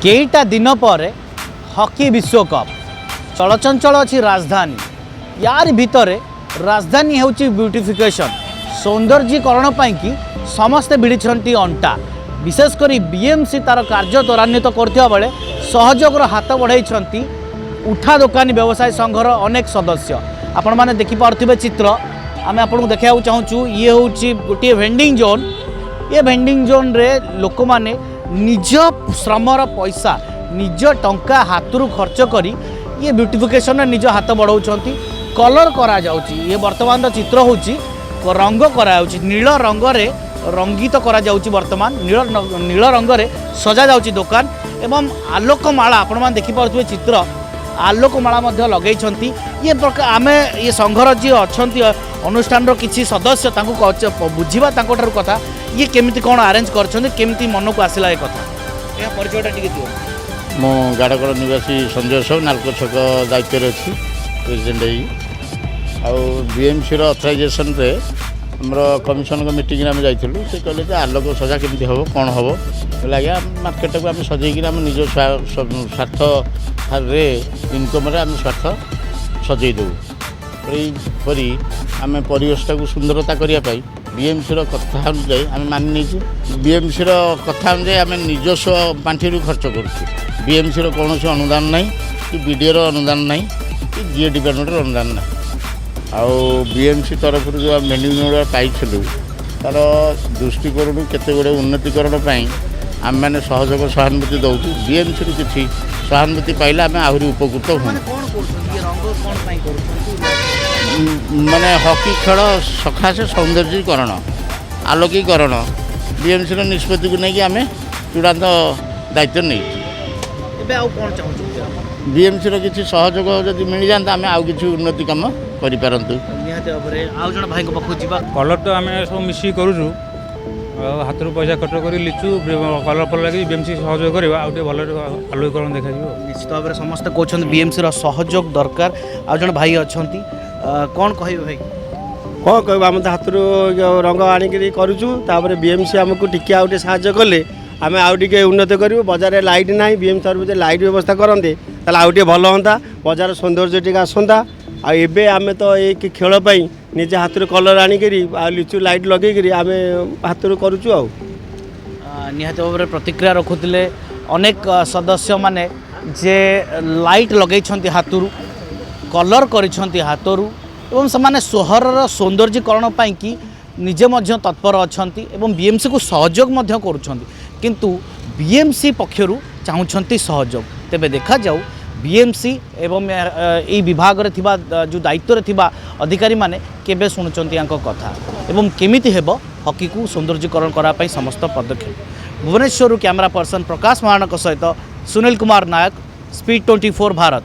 କେଇଟା ଦିନ ପରେ ହକି ବିଶ୍ୱକପ୍। ଚଳଚଞ୍ଚଳ ଅଛି ରାଜଧାନୀ। ୟାରି ଭିତରେ ରାଜଧାନୀ ହେଉଛି ବ୍ୟୁଟିଫିକେସନ୍, ସୌନ୍ଦର୍ଯ୍ୟକରଣ ପାଇଁକି ସମସ୍ତେ ଭିଡ଼ିଛନ୍ତି ଅଣ୍ଟା। ବିଶେଷ କରି ବିଏମ୍ସି ତାର କାର୍ଯ୍ୟ ତ୍ୱରାନ୍ୱିତ କରୁଥିବା ବେଳେ ସହଯୋଗର ହାତ ବଢ଼ାଇଛନ୍ତି ଉଠା ଦୋକାନୀ ବ୍ୟବସାୟୀ ସଂଘର ଅନେକ ସଦସ୍ୟ। ଆପଣମାନେ ଦେଖିପାରୁଥିବେ ଚିତ୍ର, ଆମେ ଆପଣଙ୍କୁ ଦେଖାଇବାକୁ ଚାହୁଁଛୁ। ଇଏ ହେଉଛି ଗୋଟିଏ ଭେଣ୍ଡିଂ ଜୋନ୍। ଏ ଭେଣ୍ଡିଂ ଜୋନ୍ରେ ଲୋକମାନେ ନିଜ ଶ୍ରମର ପଇସା, ନିଜ ଟଙ୍କା ହାତରୁ ଖର୍ଚ୍ଚ କରି ଇଏ ବ୍ୟୁଟିଫିକେସନରେ ନିଜ ହାତ ବଢ଼ାଉଛନ୍ତି। କଲର୍ କରାଯାଉଛି। ଇଏ ବର୍ତ୍ତମାନର ଚିତ୍ର ହେଉଛି ରଙ୍ଗ କରାଯାଉଛି, ନୀଳ ରଙ୍ଗରେ ରଙ୍ଗିତ କରାଯାଉଛି। ବର୍ତ୍ତମାନ ନୀଳ ରଙ୍ଗରେ ସଜାଯାଉଛି ଦୋକାନ ଏବଂ ଆଲୋକମାଳା। ଆପଣମାନେ ଦେଖିପାରୁଥିବେ ଚିତ୍ର, ଆଲୋକମାଳା ମଧ୍ୟ ଲଗେଇଛନ୍ତି। ଇଏ ପ୍ରକାର ଆମେ ଇଏ ସଂଘର ଯିଏ ଅଛନ୍ତି, ଅନୁଷ୍ଠାନର କିଛି ସଦସ୍ୟ, ତାଙ୍କୁ ବୁଝିବା ତାଙ୍କଠାରୁ କଥା, ଇଏ କେମିତି କ'ଣ ଆରେଞ୍ଜ କରିଛନ୍ତି, କେମିତି ମନକୁ ଆସିଲା ଏ କଥା। ଏହା ପରିଚୟଟା ଟିକେ ଦିଅ। ମୁଁ ଗାଡ଼କଳ ନିବାସୀ ସଞ୍ଜୟ ସାହୁ, ନାଲକୋ ଛକ ଦାୟିତ୍ୱରେ ଅଛି ପ୍ରେସିଡେଣ୍ଟ ହେଇକି। ଆଉ ବିଏମ୍ସିର ଅଥରାଇଜେସନରେ ଆମର କମିଶନଙ୍କ ମିଟିଂରେ ଆମେ ଯାଇଥିଲୁ। ସେ କହିଲେ ଯେ ଆଲୋକ ସଜା କେମିତି ହେବ, କ'ଣ ହେବ? କହିଲେ, ଆଜ୍ଞା, ମାର୍କେଟଟାକୁ ଆମେ ସଜେଇକିରି ଆମେ ନିଜ ସ୍ୱାର୍ଥରେ, ଇନକମ୍ରେ ଆମେ ସ୍ୱାର୍ଥ ସଜେଇ ଦେବୁ। ଏହିପରି ଆମେ ପରିବେଶଟାକୁ ସୁନ୍ଦରତା କରିବା ପାଇଁ ବିଏମ୍ସିର କଥା ଅନୁଯାୟୀ ଆମେ ମାନି ନେଇଛୁ। ବିଏମ୍ସିର କଥା ଅନୁଯାୟୀ ଆମେ ନିଜସ୍ୱ ପାଣ୍ଠିରୁ ଖର୍ଚ୍ଚ କରୁଛୁ। ବିଏମ୍ସିର କୌଣସି ଅନୁଦାନ ନାହିଁ କି ବିଡ଼ିଓର ଅନୁଦାନ ନାହିଁ କି ଜିଏ ଡିପାର୍ଟମେଣ୍ଟର ଅନୁଦାନ ନାହିଁ। ଆଉ ବିଏମ୍ସି ତରଫରୁ ଯେଉଁ ଆମେ ଭେଣ୍ଡିଂ ଗୁଡ଼ା ପାଇଥିଲୁ, ତା'ର ଦୃଷ୍ଟିକୋଣରୁ କେତେ ଗୁଡ଼ିଏ ଉନ୍ନତିକରଣ ପାଇଁ ଆମେମାନେ ସହଯୋଗ ସହାନୁଭୂତି ଦେଉଛୁ। ବିଏମ୍ସିରୁ କିଛି ସହାନୁଭୂତି ପାଇଲେ ଆମେ ଆହୁରି ଉପକୃତ ହୁଅନ୍ତୁ। ମାନେ କ'ଣ କରୁଛନ୍ତି? ଇଏ ରଙ୍ଗ କ'ଣ ପାଇଁ କରୁଛନ୍ତି? ମାନେ ହକି ଖେଳ ସକାଶେ ସୌନ୍ଦର୍ଯ୍ୟକରଣ, ଆଲୋକୀକରଣ, ବିଏମ୍ସିର ନିଷ୍ପତ୍ତିକୁ ନେଇକି ଆମେ ଚୂଡ଼ାନ୍ତ ଦାୟିତ୍ୱ ନେଇଛୁ। ଏବେ ଆଉ କ'ଣ ଚାହୁଁଛନ୍ତି ଆପଣ? ବିଏମ୍ସିର କିଛି ସହଯୋଗ ଯଦି ମିଳିଯାଆନ୍ତା, ଆମେ ଆଉ କିଛି ଉନ୍ନତି କାମ କରିପାରନ୍ତୁ। ନିହାତି ଭାବରେ ଆଉ ଜଣେ ଭାଇଙ୍କ ପାଖକୁ ଯିବା। କଲର୍ ତ ଆମେ ସବୁ ମିଶିକି କରୁଛୁ ଆଉ ହାତରୁ ପଇସା ଖର୍ଚ୍ଚ କରି ଲିଚୁ କଲର୍ ଫଲର୍ ଲାଗି ବିଏମ୍ସି ସହଯୋଗ କରିବା, ଆଉ ଟିକେ ଭଲରେ ଆଲୋକୀକରଣ ଦେଖାଯିବ। ନିଶ୍ଚିତ ଭାବରେ ସମସ୍ତେ କହୁଛନ୍ତି ବିଏମ୍ସିର ସହଯୋଗ ଦରକାର। ଆଉ ଜଣେ ଭାଇ ଅଛନ୍ତି, କ'ଣ କହିବେ ଭାଇ? କ'ଣ କହିବୁ? ଆମେ ତ ହାତରୁ ଯୋଉ ରଙ୍ଗ ଆଣିକିରି କରୁଛୁ। ତାପରେ ବିଏମ୍ସି ଆମକୁ ଟିକେ ଆଉ ଟିକେ ସାହାଯ୍ୟ କଲେ ଆମେ ଆଉ ଟିକେ ଉନ୍ନତି କରିବୁ। ବଜାରରେ ଲାଇଟ୍ ନାହିଁ। ବିଏମ୍ସି ତରଫରୁ ଯଦି ଲାଇଟ୍ ବ୍ୟବସ୍ଥା କରନ୍ତେ, ତାହେଲେ ଆଉ ଟିକେ ଭଲ ହୁଅନ୍ତା, ବଜାର ସୌନ୍ଦର୍ଯ୍ୟ ଟିକେ ଆସନ୍ତା। ଆଉ ଏବେ ଆମେ ତ ଏଇ ଖେଳ ପାଇଁ ନିଜେ ହାତରୁ କଲର୍ ଆଣିକିରି ଆଉ ଲିଚୁ ଲାଇଟ୍ ଲଗେଇକିରି ଆମେ ହାତରୁ କରୁଛୁ ଆଉ। ନିହାତି ଭାବରେ ପ୍ରତିକ୍ରିୟା ରଖୁଥିଲେ ଅନେକ ସଦସ୍ୟମାନେ ଯେ ଲାଇଟ୍ ଲଗେଇଛନ୍ତି ହାତରୁ, କଲର୍ କରିଛନ୍ତି ହାତରୁ ଏବଂ ସେମାନେ ସହରର ସୌନ୍ଦର୍ଯ୍ୟକରଣ ପାଇଁକି ନିଜେ ମଧ୍ୟ ତତ୍ପର ଅଛନ୍ତି ଏବଂ ବିଏମ୍ସିକୁ ସହଯୋଗ ମଧ୍ୟ କରୁଛନ୍ତି। କିନ୍ତୁ ବିଏମ୍ସି ପକ୍ଷରୁ ଚାହୁଁଛନ୍ତି ସହଯୋଗ। ତେବେ ଦେଖାଯାଉ ବିଏମ୍ସି ଏବଂ ଏଇ ବିଭାଗରେ ଥିବା ଯେଉଁ ଦାୟିତ୍ୱରେ ଥିବା ଅଧିକାରୀମାନେ କେବେ ଶୁଣୁଛନ୍ତି ୟାଙ୍କ କଥା ଏବଂ କେମିତି ହେବ ହକିକୁ ସୌନ୍ଦର୍ଯ୍ୟକରଣ କରିବା ପାଇଁ ସମସ୍ତ ପଦକ୍ଷେପ। ଭୁବନେଶ୍ୱରରୁ କ୍ୟାମେରା ପର୍ସନ ପ୍ରକାଶ ମହାରଣାଙ୍କ ସହିତ ସୁନୀଲ କୁମାର ନାୟକ, ସ୍ପିଡ୍ 24 ଭାରତ।